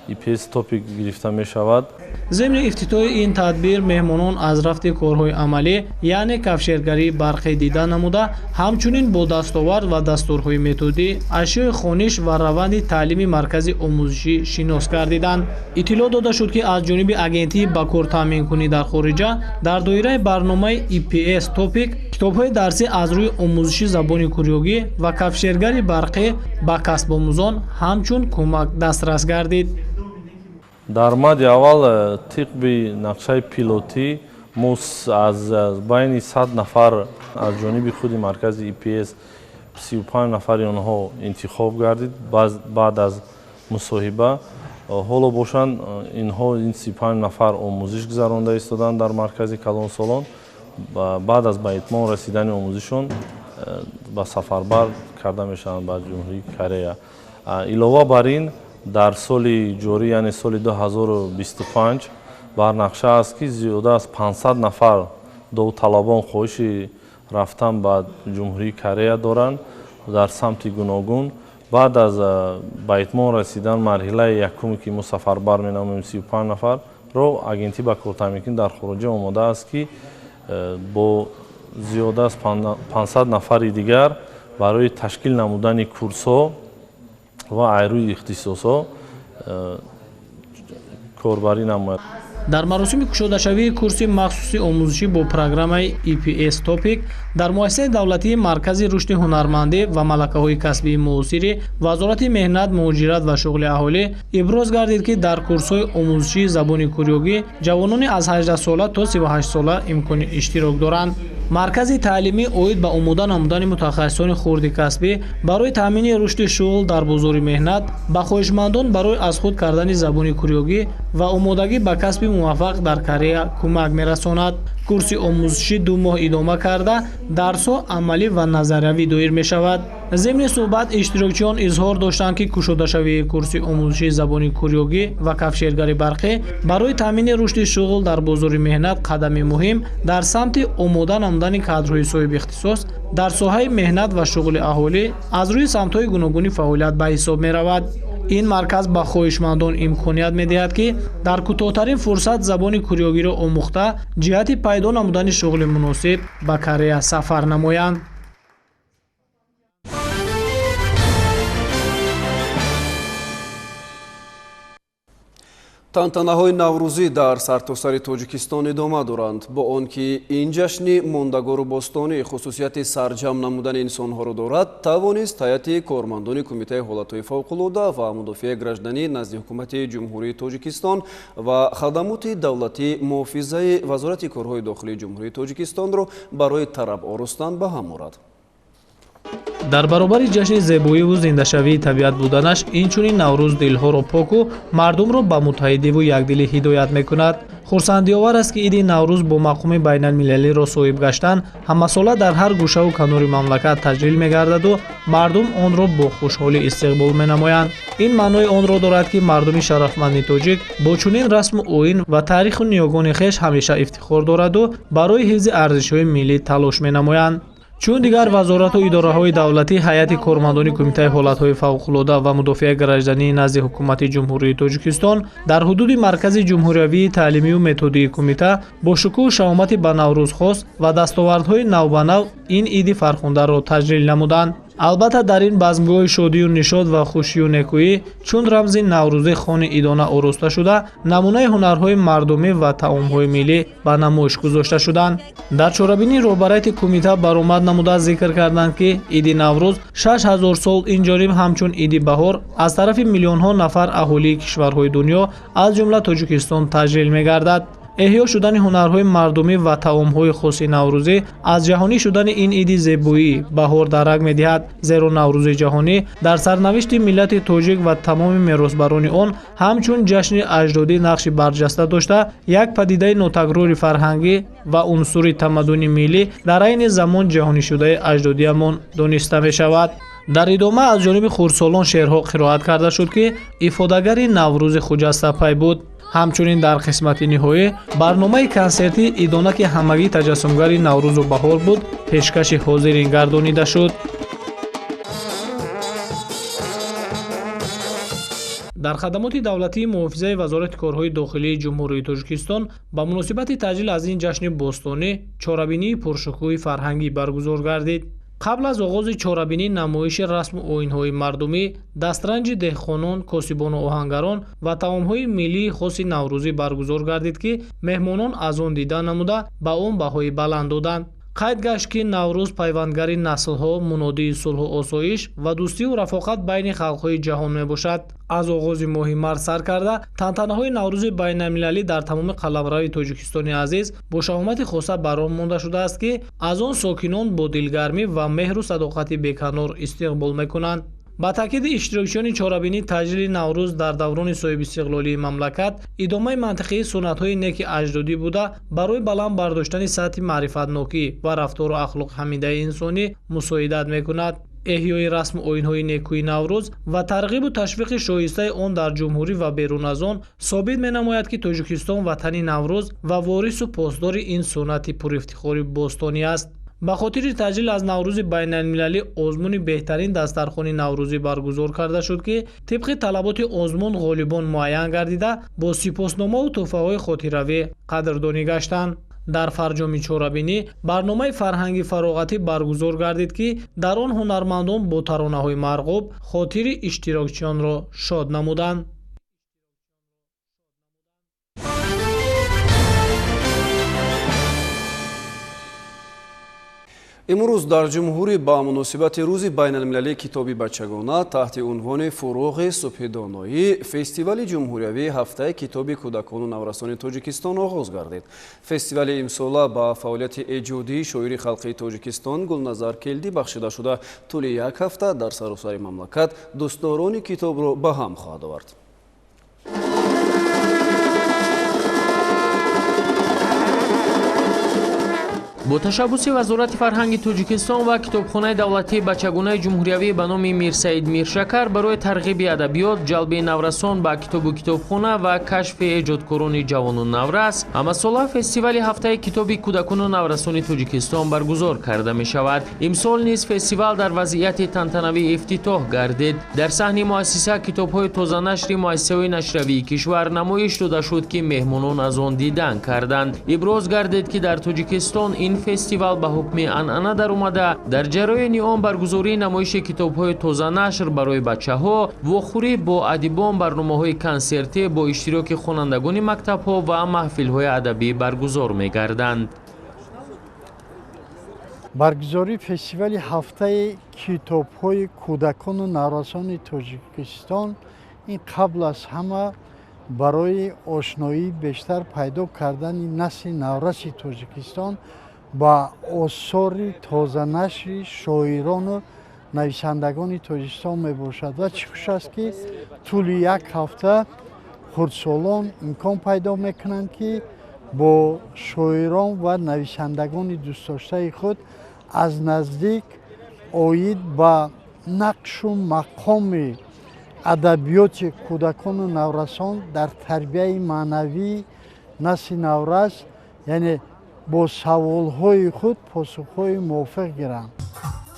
ИПС Топик гирифта мешавад. Зимни ифтитоҳи ин тадбир меҳмонон аз рафти корҳои амалӣ, яъне кафшергарии барқӣ дида намуда, ҳамчунин бо дастовард ва дастурҳои методӣ, ашёи хониш ва раванди таълими маркази омӯзишӣ шинос гардиданд. Иттилоъ дода шуд, ки аз ҷониби агентии ба кор таъминкунӣ дар хориҷа дар доираи барномаи ИПС Топик китобҳои дарсӣ аз рӯи омӯзиши забони курёгӣ ва кафшергари барқӣ ба касбомӯзон ҳамчун кӯмак дастрас гардид. Дар мади аввал тибқи нақшаи пилотӣ мо аз байни 100 нафар аз ҷониби худи маркази ИПС 35 нафари онҳо интихоб гардид баъд аз мусоҳиба. Ҳоло бошанд инҳо ин 35 нафар омӯзиш гузаронда истоданд дар маркази калонсолон. Баъд аз ба итмом расидани омӯзишон ба сафарбар карда мешаванд ба Ҷумҳурии Корея. Илова бар ин дар соли ҷорӣ, яъне соли 2025 бар нақша аст, ки зиёда аз 500 нафар довталабон хоҳиши рафтан ба Ҷумҳурии Корея доранд дар самти гуногун. Баъд аз ба итмом расидан марҳилаи якуме, ки мо сафарбар менамоем 35 нафарро, агентӣ ба кортаъминкунӣ дар хориҷа омода аст, ки бо зиёда аз 500 нафари дигар барои ташкил намудани курсҳо ва айрӯи ихтисосҳо корбарӣ намояд. Дар маросими кушодашавии курси махсуси омӯзишӣ бо программаи EPS Topic дар муассисаи давлатии Маркази рушди ҳунармандӣ ва малакаҳои касбии муосири Вазорати меҳнат, муҳоҷират ва шуғли аҳолӣ иброз гардид, ки дар курсҳои омӯзишии забони курёгӣ ҷавонони аз 18 сола то 38 сола имкони иштирок доранд. Маркази таълимӣ оид ба омода намудани мутахассисони хурди касбӣ барои таъмини рушди шуғл дар бозори меҳнат ба хоҳишмандон барои аз худ кардани забони курёгӣ ва омодагӣ ба касби муваффақ дар Корея кӯмак мерасонад. Курси омӯзишӣ 2 моҳ идома карда, дарсҳо амалӣ ва назариявӣ доир мешавад. Зимни суҳбат иштирокчиён изҳор доштанд, ки кушодашавии курси омӯзишии забони курёгӣ ва кафшергари барқӣ барои таъмини рушди шуғл дар бозори меҳнат қадами муҳим дар самти омода намудани кадрҳои соҳибихтисос дар соҳаи меҳнат ва шуғли аҳолӣ аз рӯи самтҳои гуногуни фаъолият ба ҳисоб меравад. Ин марказ ба хоҳишмандон имконият медиҳад, ки дар кӯтоҳтарин фурсат забони курёгиро омӯхта, ҷиҳати пайдо намудани шуғли муносиб ба Корея сафар намоянд. Тантанаҳои наврӯзӣ дар сартосари Тоҷикистон идома доранд. Бо он ки ин ҷашни мондагору бостонӣ хусусияти сарҷамъ намудани инсонҳоро дорад, тавонист ҳайати кормандони Кумитаи ҳолатҳои фавқулода ва мудофиаи гражданӣ назди Ҳукумати Ҷумҳурии Тоҷикистон ва хадамоти давлатии муҳофизаи Вазорати корҳои дохилии Ҷумҳурии Тоҷикистонро барои тараб оростан ба ҳам орад. Дар баробари ҷашни зебоиву зиндашавии табиат буданаш, инчунин Наврӯз дилҳоро поку мардумро ба муттаҳидиву якдилӣ ҳидоят мекунад. Хурсандиовар аст, ки иди Наврӯз бо мақоми байналмилалиро соҳиб гаштан ҳамасола дар ҳар гӯшаву канори мамлакат таҷлил мегардаду мардум онро бо хушҳолӣ истиқбол менамоянд. Ин маънои онро дорад, ки мардуми шарафманди тоҷик бо чунин расму оин ва таъриху ниёгони хеш ҳамеша ифтихор дораду барои ҳифзи арзишҳои миллӣ талош менамоянд. Чун дигар вазорату идораҳои давлатӣ, ҳайати кормандони Кумитаи ҳолатҳои фавқулода ва мудофиаи граждании назди Ҳукумати Ҷумҳурии Тоҷикистон дар ҳудуди Маркази ҷумҳуриявии таълимию методии кумита бо шукӯҳу шаҳомати ба Наврӯз хос ва дастовардҳои навбанав ин иди фархундаро таҷлил намуданд. Албатта, дар ин базмгоҳи шодию нишод ва хушию некӯӣ, чун рамзи наврӯзӣ хони идона ороста шуда, намунаи ҳунарҳои мардумӣ ва таомҳои миллӣ ба намоиш гузошта шуданд. Дар чорабинии роҳбарияти кумита баромад намуда зикр карданд, ки иди Наврӯз 6000 сол инҷониб ҳамчун иди баҳор аз тарафи миллионҳо нафар аҳолии кишварҳои дунё, аз ҷумла Тоҷикистон, таҷлил мегардад. Эҳё шудани ҳунарҳои мардумӣ ва таомҳои хоси наврӯзӣ аз ҷаҳонӣ шудани ин иди зебоӣ баҳор дарак медиҳад, зеро Наврӯзи ҷаҳонӣ дар сарнавишти миллати тоҷик ва тамоми меросбарони он ҳамчун ҷашни аҷдодӣ нақши барҷаста дошта, як падидаи нотакрори фарҳангӣ ва унсури тамаддуни миллӣ дар айни замон ҷаҳонишудаи аҷдодиамон дониста мешавад. Дар идома аз ҷониби хурдсолон шеърҳо қироат карда шуд, ки ифодагари Наврӯзи хуҷастапай буд. Ҳамчунин дар қисмати ниҳоӣ барномаи консертии идона, ки ҳамагӣ таҷассумгари Наврӯзу баҳор буд, пешкаши ҳозирин гардонида шуд. Дар хадамоти давлатии муҳофизаи Вазорати корҳои дохилии Ҷумҳурии Тоҷикистон ба муносибати таҷлил аз ин ҷашни бостонӣ чорабинии пуршукӯҳи фарҳангӣ баргузор гардид. Қабл аз оғози чорабинӣ намоиши расму оинҳои мардумӣ, дастранҷи деҳқонон, косибону оҳангарон ва таомҳои миллии хоси наврӯзӣ баргузор гардид, ки меҳмонон аз он дида намуда ба он баҳои баланд доданд. Қайд гашт, ки Наврӯз пайвандгари наслҳо, мунодии сулҳу осоиш ва дӯстию рафоқат байни халқҳои ҷаҳон мебошад. Аз оғози моҳи март сар карда тантанаҳои Наврӯзи байналмилалӣ дар тамоми қаламрави Тоҷикистони азиз бо шаҳомати хоса бар он монда шудааст, ки аз он сокинон бо дилгармӣ ва меҳру садоқати беканор истиқбол мекунанд. Ба таъкиди иштирокчиёни чорабинӣ, таҷлили Наврӯз дар даврони соҳибистиқлолии мамлакат идомаи мантиқии суннатҳои неки аҷдодӣ буда, барои баланд бардоштани сатҳи маърифатнокӣ ва рафтору ахлоқи ҳамидаи инсонӣ мусоидат мекунад. Эҳёи расму оинҳои некӯи Наврӯз ва тарғибу ташвиқи шоистаи он дар ҷумҳурӣ ва берун аз он собит менамояд, ки Тоҷикистон ватани Наврӯз ва ворису посдори ин суннати пурифтихори бостонӣ аст. Ба хотири таҷлил аз Наврӯзи байналмилалӣ озмуни беҳтарин дастархони наврӯзӣ баргузор карда шуд, ки тибқи талаботи озмун ғолибон муайян гардида, бо сипосномаву тӯҳфаҳои хотиравӣ қадрдонӣ гаштанд. Дар фарҷоми чорабинӣ барномаи фарҳанги фароғатӣ баргузор гардид, ки дар он ҳунармандон бо таронаҳои марғуб хотири иштирокчиёнро шод намуданд. Имрӯз дар ҷумҳурӣ ба муносибати рӯзи байналмилалии китоби бачагона таҳти унвони «Фуруғи субҳи доноӣ» фестивали ҷумҳуриявии ҳафтаи китоби кӯдакону наврасони Тоҷикистон оғоз гардид. Фестивали имсола ба фаъолияти эҷодии шоири халқии Тоҷикистон Гулназар Келдӣ бахшида шуда, тӯли як ҳафта дар саросари мамлакат дӯстдорони китобро ба ҳам хоҳад овард. Бо ташаббуси Вазорати фарҳанги Тоҷикистон ва Китобхонаи давлатии бачагонаи ҷумҳуриявӣ ба номи Мирсаид Миршакар барои тарғиби адабиёт, ҷалби наврасон ба китобу китобхона ва кашфи эҷодкорони ҷавону наврас ҳамасола фестивали ҳафтаи китоби кӯдакону наврасони Тоҷикистон баргузор карда мешавад. Имсол низ фестивал дар вазъияти тантанавӣ ифтитоҳ гардид. Дар саҳни муассиса китобҳои тозанашри муассисаҳои нашриявии кишвар намоиш дода шуд, ки меҳмонон аз он дидан карданд. Иброз гардид, ки дар Тоҷикистон ин фестивал ба ҳукми анъана даромада, дар ҷараёни он баргузории намоиши китобҳои тозанашр барои бачаҳо, вохӯрӣ бо адибон, барномаҳои консертӣ бо иштироки хонандагони мактабҳо ва маҳфилҳои адабӣ баргузор мегарданд. Баргузории фестивали ҳафтаи китобҳои кӯдакону наврасони Тоҷикистон ин қабл аз ҳама барои ошноии бештар пайдо кардани насли навраси Тоҷикистон ба осори тозанашри шоирону нависандагони Тоҷикистон мебошад ва чӣ хуш аст, ки тӯли як ҳафта хурдсолон имкон пайдо мекунанд, ки бо шоирон ва нависандагони дӯстдоштаи худ аз наздик оид ба нақшу мақоми адабиёти кӯдакону наврасон дар тарбияи маънавии насли наврас, яъне бо саволҳои худ посухҳои мувофиқ гиранд.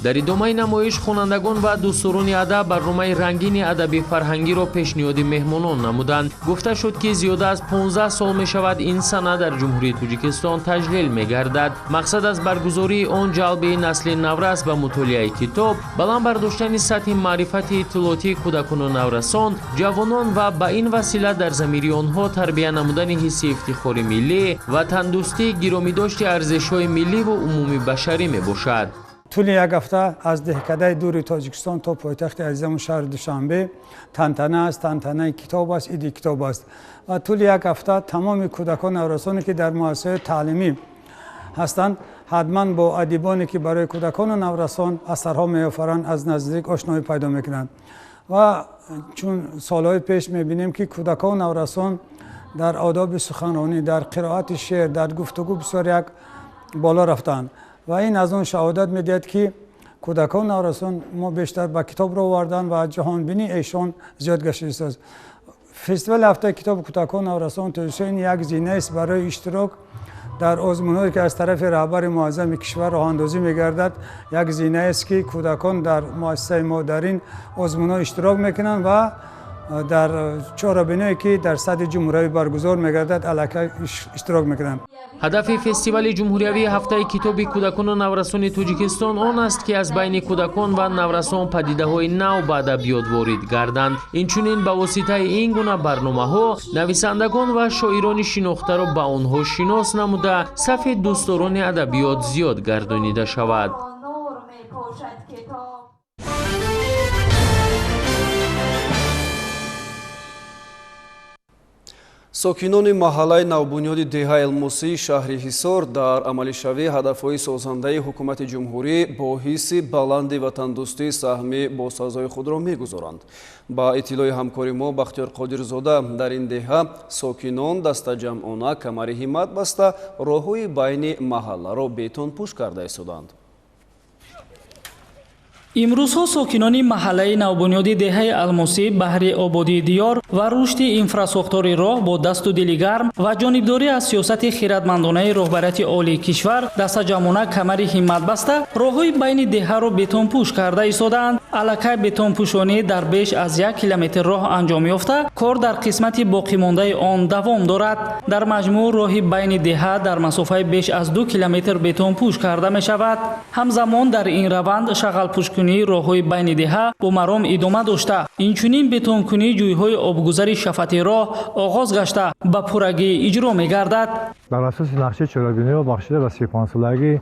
Дар идомаи намоиш хонандагон ва дӯстдорони адаб барномаи рангини адабӣ фарҳангиро пешниҳоди меҳмонон намуданд. Гуфта шуд, ки зиёда аз 15 сол мешавад ин сана дар Ҷумҳурии Тоҷикистон таҷлил мегардад. Мақсад аз баргузории он ҷалби насли наврас ба мутолиаи китоб, баланд бардоштани сатҳи маърифати иттилоотии кӯдакону наврасон, ҷавонон ва ба ин васила дар замири онҳо тарбия намудани ҳисси ифтихори миллӣ, ватандӯстӣ, гиромидошти арзишҳои милливу умумибашарӣ мебошад. Тӯли як ҳафта аз деҳкадаи дури Тоҷикистон то пойтахти азизамон шаҳри Душанбе тантана аст, тантанаи китоб аст, иди китоб аст. Ва тӯли як ҳафта тамоми кӯдакон наврасоне, ки дар муассисаҳои таълимӣ ҳастанд, ҳатман бо адибоне, ки барои кӯдакону наврасон асарҳо меофаранд, аз наздик ошноӣ пайдо мекунанд. Ва чун солҳои пеш мебинем, ки кӯдакону наврасон дар одоби суханронӣ, дар қироати шеър, дар гуфтугӯ бисёр як боло рафтанд. Ва ин аз он шаҳодат медиҳад, ки кӯдакон наврасон мо бештар ба китоб ро овардан ва ҷаҳонбинии эшон зиёд гаштааст. Фестивали ҳафтаи китоби кӯдакон наврасон Тоҷикистон ин як зинааст барои иштирок дар озмунҳое, ки аз тарафи раҳбари муаззами кишвар роҳандозӣ мегардад. Як зинааст, ки кӯдакон дар муассисаи мо дар ин озмунҳо иштирок мекунанд ва дар чорабиное, ки дар сатҳи ҷумҳуриявӣ баргузор мегардад, аллакай иштирок мекунанд. Ҳадафи фестивали ҷумҳуриявии ҳафтаи китоби кӯдакону наврасони Тоҷикистон он аст, ки аз байни кӯдакон ва наврасон падидаҳои нав ба адабиёт ворид гарданд. Инчунин ба воситаи ин гуна барномаҳо нависандагон ва шоирони шинохтаро ба онҳо шинос намуда, сафи дӯстдорони адабиёт зиёд гардонида шавад. Сокинони маҳаллаи навбунёди деҳаи Алмосии шаҳри Ҳисор дар амалишавии ҳадафҳои созандаи ҳукумати ҷумҳурӣ бо ҳисси баланди ватандӯстӣ саҳми босазои худро мегузоранд. Ба иттилои ҳамкори мо Бахтиёр Қодирзода, дар ин деҳа сокинон дастаҷамъона камари ҳиммат баста роҳҳои байни маҳалларо бетонпӯш карда истоданд. Имрӯзҳо сокинони маҳаллаи навбунёди деҳаи Алмосӣ баҳри ободии диёр ва рушди инфрасохтори роҳ бо дасту дили гарм ва ҷонибдорӣ аз сиёсати хиратмандонаи роҳбарияти олии кишвар дастаҷамъона камари ҳиммат баста роҳҳои байни деҳаро бетонпӯш карда истодаанд. Аллакай бетонпӯшонӣ дар беш аз 1 километр роҳ анҷом ёфта, кор дар қисмати боқимондаи он давом дорад. Дар маҷмӯъ роҳи байни деҳа дар масофаи беш аз 2 километр бетонпӯш карда мешавад. Ҳамзамон дар ин раванд шағалпӯшкунӣ роҳҳои байни деҳа бо маром идома дошта, инчунин бетонкунии ҷӯйҳои обгузари шафати роҳ оғоз гашта ба пуррагӣ иҷро мегардад. Дар асоси нақшаи чорабиниҳо бахшида ба 35-солагии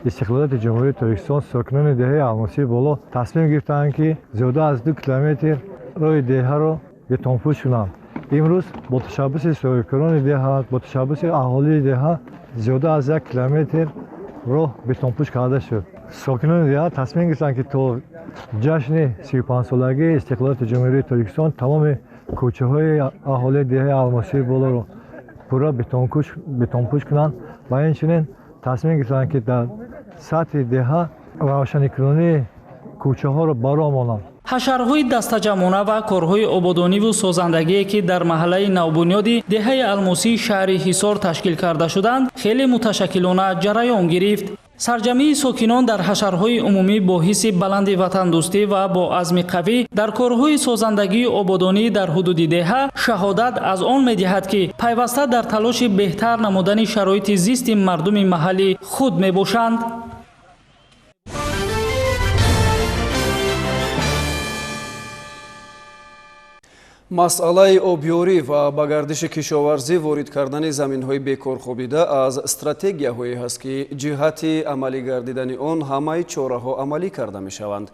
истиқлолияти Ҷумҳурии Тоҷикистон сокинони деҳаи Алмосии Боло тасмим гирифтаанд, ки зиёда аз 2 километр роҳи деҳаро бетонпӯш кунанд. Имрӯз бо ташаббуси соҳибкорони деҳа, бо ташаббуси аҳолии деҳа зиёда аз 1 километр роҳ бетонпӯш карда шуд. Сокинони деҳа тасмим гирифтанд, ки то ҷашни 35-солагии истиқлолияти Ҷумҳурии Тоҷикистон тамоми кӯчаҳои аҳолии деҳаи Алмосии Болоро пурра бетонпӯш кунанд ва инчунин тасмим гирифтанд, ки дар сатҳи деҳа равшаникунонии кӯчаҳоро ба роҳ монанд. Ҳашарҳои дастаҷамъона ва корҳои ободониву созандагие, ки дар маҳаллаи навбунёди деҳаи Алмосии шаҳри Ҳисор ташкил карда шуданд, хеле муташаккилона ҷараён гирифт. Сарҷамъии сокинон дар ҳашарҳои умумӣ бо ҳисси баланди ватандӯстӣ ва бо азми қавӣ дар корҳои созандагию ободонӣ дар ҳудуди деҳа шаҳодат аз он медиҳад, ки пайваста дар талоши беҳтар намудани шароити зисти мардуми маҳалли худ мебошанд. Масъалаи обёрӣ ва ба гардиши кишоварзӣ ворид кардани заминҳои бекорхобида аз стратегияҳое ҳаст, ки ҷиҳати амалӣ гардидани он ҳамаи чораҳо амалӣ карда мешаванд.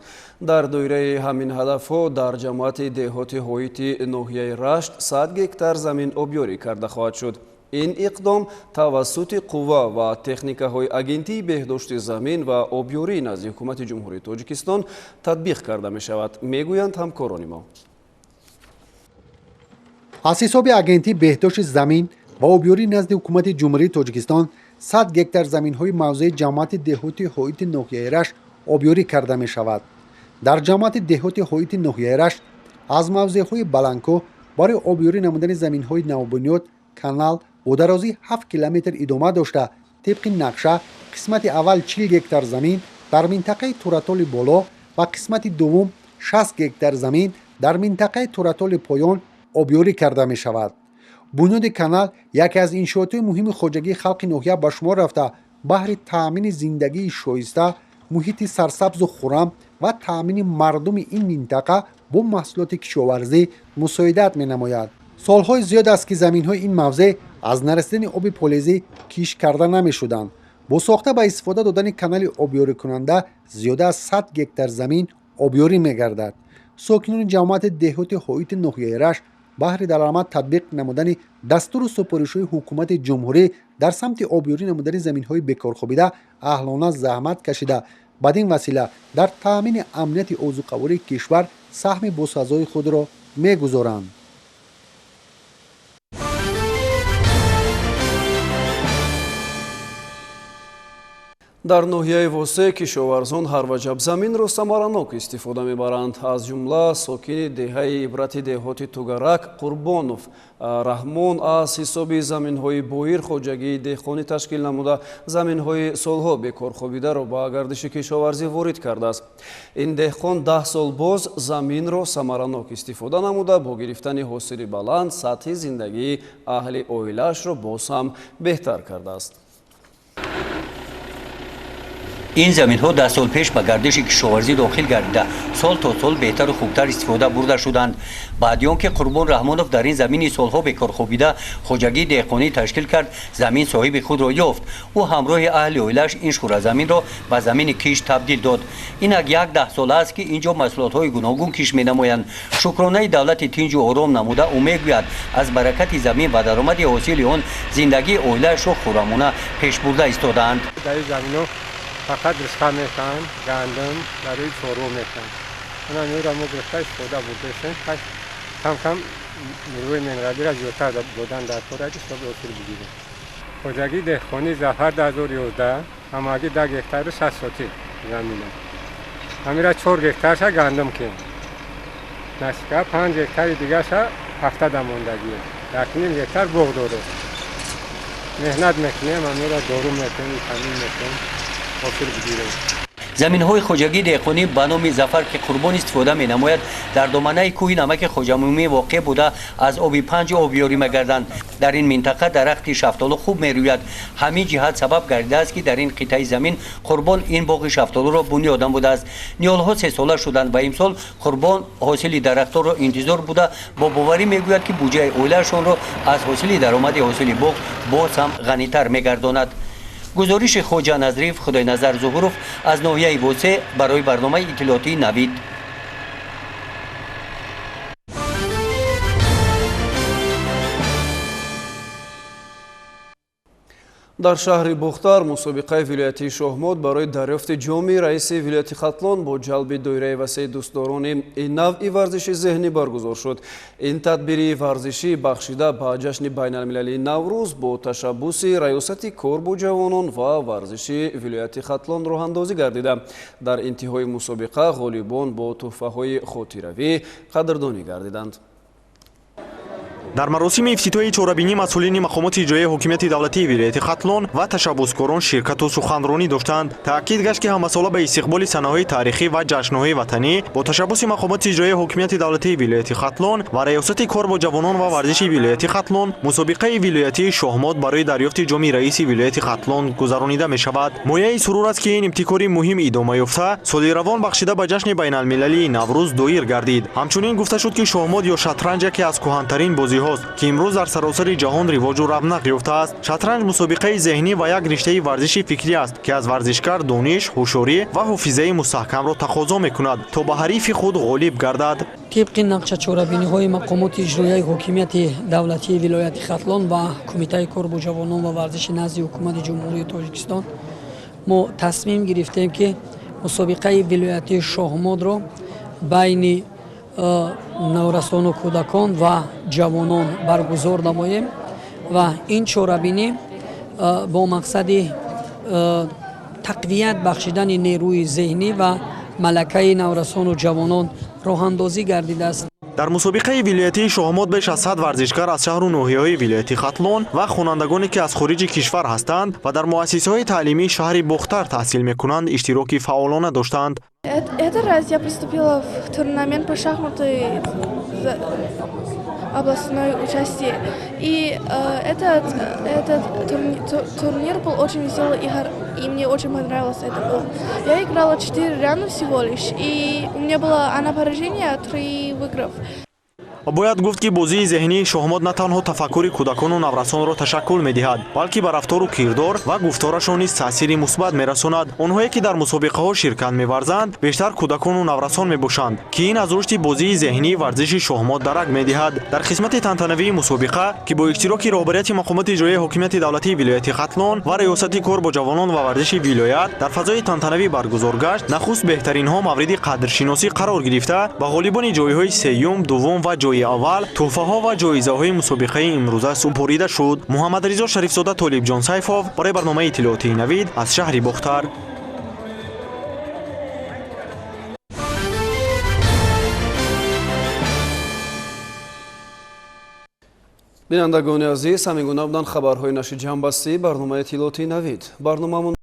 Дар доираи ҳамин ҳадафҳо дар ҷамоати деҳоти Ҳоити ноҳияи Рашт 100 гектар замин обёрӣ карда хоҳад шуд. Ин иқдом тавассути қувва ва техникаҳои Агентии беҳдошти замин ва обёрии назди Ҳукумати Ҷумҳурии Тоҷикистон татбиқ карда мешавад, мегӯянд ҳамкорони мо. Аз ҳисоби Агентии беҳдошти замин ва обёрии назди Ҳукумати Ҷумҳурии Тоҷикистон 100 гектар заминҳои мавзеи ҷамоати деҳоти Ҳоити ноҳияи Рашт обёрӣ карда мешавад. Дар ҷамоати деҳоти Ҳоити ноҳияи Рашт аз мавзеъҳои баландкӯҳ барои обёрӣ намудани заминҳои навбунёд канал бо дарозии 7 километр идома дошта, тибқи нақша қисмати аввал 40 гектар замин дар минтақаи Туратоли боло ва қисмати дуввум 60 гектар замин дар минтақаи Туратоли поён обёрӣ карда мешавад. Бунёди канал яке аз иншоотҳои муҳими хоҷагии халқи ноҳия ба шумор рафта, баҳри таъмини зиндагии шоиста, муҳити сарсабзу хуррам ва таъмини мардуми ин минтақа бо маҳсулоти кишоварзӣ мусоидат менамояд. Солҳои зиёд аст, ки заминҳои ин мавзеъ аз нарасидани оби полезӣ кишт карда намешуданд. Бо сохта ба истифода додани канали обёрикунанда зиёда аз 100 гектар замин обёрӣ мегардад. Сокинони ҷамоати деҳоти Ҳоити ноҳияи Рашт баҳри дар амал татбиқ намудани дастуру супоришҳои ҳукумати ҷумҳурӣ дар самти обёрӣ намудани заминҳои бекорхобида аҳлона заҳмат кашида, бадин васила дар таъмини амнияти озуқавории кишвар саҳми босазои худро мегузоранд. Дар ноҳияи Восе кишоварзон ҳар ваҷаб заминро самаранок истифода мебаранд. Аз ҷумла сокини деҳаи Ибрати деҳоти Тугарак Қурбонов Раҳмон аз ҳисоби заминҳои боир хоҷагии деҳқонӣ ташкил намуда, заминҳои солҳо бекорхобидаро ба гардиши кишоварзӣ ворид кардааст. Ин деҳқон 10 сол боз заминро самаранок истифода намуда, бо гирифтани ҳосили баланд сатҳи зиндагии аҳли оилаашро боз ҳам беҳтар кардааст. Ин заминҳо 10 сол пеш ба гардиши кишоварзӣ дохил гардида, сол то сол беҳтару хубтар истифода бурда шуданд. Баъди он ки Қурбон Раҳмонов дар ин замини солҳо бекорхобида хоҷагии деҳқонӣ ташкил кард, замин соҳиби худро ёфт. Ӯ ҳамроҳи аҳли оилааш ин шӯразаминро ба замини кишт табдил дод. Инак як даҳсола аст, ки ин ҷо маҳсулотҳои гуногун кишт менамоянд. Шукронаи давлати тинҷу ором намуда, ӯ мегӯяд, аз баракати замин ва даромади ҳосили он зиндагии оилаашро хуррамона пеш бурда истодаанд. Фақат ришқа мекунанд, гандум барои чорво мекунанд. Ана меро мо гирифта истифода бурдаем. Кам-кам нерӯи минералиро зиёдтар додан дар кор, ки ҳисоби ҳосил бигирем. Хоҷагии деҳқонии Зафар 2011 ҳамагӣ 10 гектару 6 сотӣ замина. Ҳамира 4 гектарша гандум кем. Насика 5 гектари дигарша пахта дамондагие. 1.5 гектар боғ дорем. Меҳнат мекунем, ҳамира дору мекунем, витамин мекунем. Заминҳои хоҷагии деҳқонӣ ба номи Зафар, ки Қурбон истифода менамояд, дар доманаи кӯҳи намаки Хоҷамумӣ воқеъ буда, аз оби панҷ обёрӣ мегарданд. Дар ин минтақа дарахти шафтолу хуб мерӯяд. Ҳамин ҷиҳат сабаб гардидааст, ки дар ин қитъаи замин Қурбон ин боғи шафтолуро бунёд намудааст. Ниҳолҳо сесола шуданд ва имсол Қурбон ҳосили дарахтонро интизор буда, бо боварӣ мегӯяд, ки буҷаи оилаашонро аз ҳосили даромади ҳосили боғ боз ҳам ғанитар мегардонад. Гузориши Хоҷа Назриев, Худойназар Зуҳуров аз ноҳияи Восе барои барномаи иттилоотии Навид. Дар шаҳри Бухтар мусобиқаи вилоятии шоҳмот барои дарёфти ҷоми раиси вилояти Хатлон бо ҷалби доираи васеи дӯстдорони ин навъи варзиши зеҳнӣ баргузор шуд. Ин тадбири варзишӣ бахшида ба ҷашни байналмилалии Наврӯз бо ташаббуси Раёсати кор бо ҷавонон ва варзиши вилояти Хатлон роҳандозӣ гардида. Дар интиҳои мусобиқа ғолибон бо тӯҳфаҳои хотиравӣ қадрдонӣ гардиданд. Дар маросими ифтитоҳи чорабинӣ масъулини мақомоти иҷроияи ҳокимияти давлатии вилояти Хатлон ва ташаббускорон ширкату суханронӣ доштанд. Таъкид гашт, ки ҳамасола ба истиқболи санаҳои таърихӣ ва ҷашнҳои ватанӣ бо ташаббуси мақомоти иҷроияи ҳокимияти давлатии вилояти Хатлон ва Раёсати кор бо ҷавонон ва варзиши вилояти Хатлон мусобиқаи вилоятии шоҳмот барои дарёфти ҷоми раиси вилояти Хатлон гузаронида мешавад. Мояи сурур аст, ки ин ибтикори муҳим идома ёфта, соли равон бахшида ба ҷашни байналмилалии Наврӯз доир гардид. Ҳамчунин гуфта шуд, ки шоҳмот ё шатранҷ яке аз кӯҳантарин бозиҳост, ки имрӯз дар саросари ҷаҳон ривоҷу равнақ ёфтааст. Шатранҷ мусобиқаи зеҳнӣ ва як риштаи варзиши фикрӣ аст, ки аз варзишкар дониш, ҳушёрӣ ва ҳофизаи мустаҳкамро тақозо мекунад, то ба ҳарифи худ ғолиб гардад. Тибқи нақша чорабиниҳои мақомоти иҷроияи ҳокимияти давлатии вилояти Хатлон ва Кумитаи кор бо ҷавонон ва варзиши назди Ҳукумати Ҷумҳурии Тоҷикистон мо тасмим гирифтем, ки мусобиқаи вилоятии шоҳмотро байни наврасону кӯдакон ва ҷавонон баргузор намоем ва ин чорабинӣ бо мақсади тақвият бахшидани нерӯи зеҳнӣ ва малакаи наврасону ҷавонон роҳандозӣ гардидааст. Дар мусобиқаи вилоятии шоҳмот беш аз 100 варзишгар аз шаҳру ноҳияҳои вилояти Хатлон ва хонандагоне, ки аз хориҷи кишвар ҳастанд ва дар муассисаҳои таълимии шаҳри Бохтар таҳсил мекунанд, иштироки фаъолона доштанд. Этот раз я приступила в турнамент по шахмату областной участие. И этот турнир был очень веселый, и мне очень понравилось это было. Я играла 4 раунда всего лишь, и у меня было одно поражение, три выигров. Бояд гуфт, ки бозии зеҳнии шоҳмот на танҳо тафаккури кӯдакону наврасонро ташаккул медиҳад, балки ба рафтору кирдор ва гуфторашон низ таъсири мусбат мерасонад. Онҳое, ки дар мусобиқаҳо ширкат меварзанд, бештар кӯдакону наврасон мебошанд, ки ин аз рушди бозии зеҳнии варзиши шоҳмот дарак медиҳад. Дар қисмати тантанавии мусобиқа, ки бо иштироки роҳбарияти мақомоти иҷроияи ҳокимияти давлатии вилояти Хатлон ва Риёсати кор бо ҷавонон ва варзиши вилоят дар фазои тантанавӣ баргузор гашт, нахуст беҳтаринҳо мавриди қадршиносӣ қарор гирифта, ба ғолибони ҷойҳои сеюм, дуввум ва ҷои аввал тӯҳфаҳо ва ҷоизаҳои мусобиқаи имрӯза супорида шуд. Муҳаммадризо Шарифзода, Толибҷон Сайфов барои барномаи иттилоотии «Навид» аз шаҳри Бохтар. Бинандагони азиз, ҳамин гуна буданд хабарҳои нашри ҷамъбастии барномаи иттилоотии «Навид». Барномамон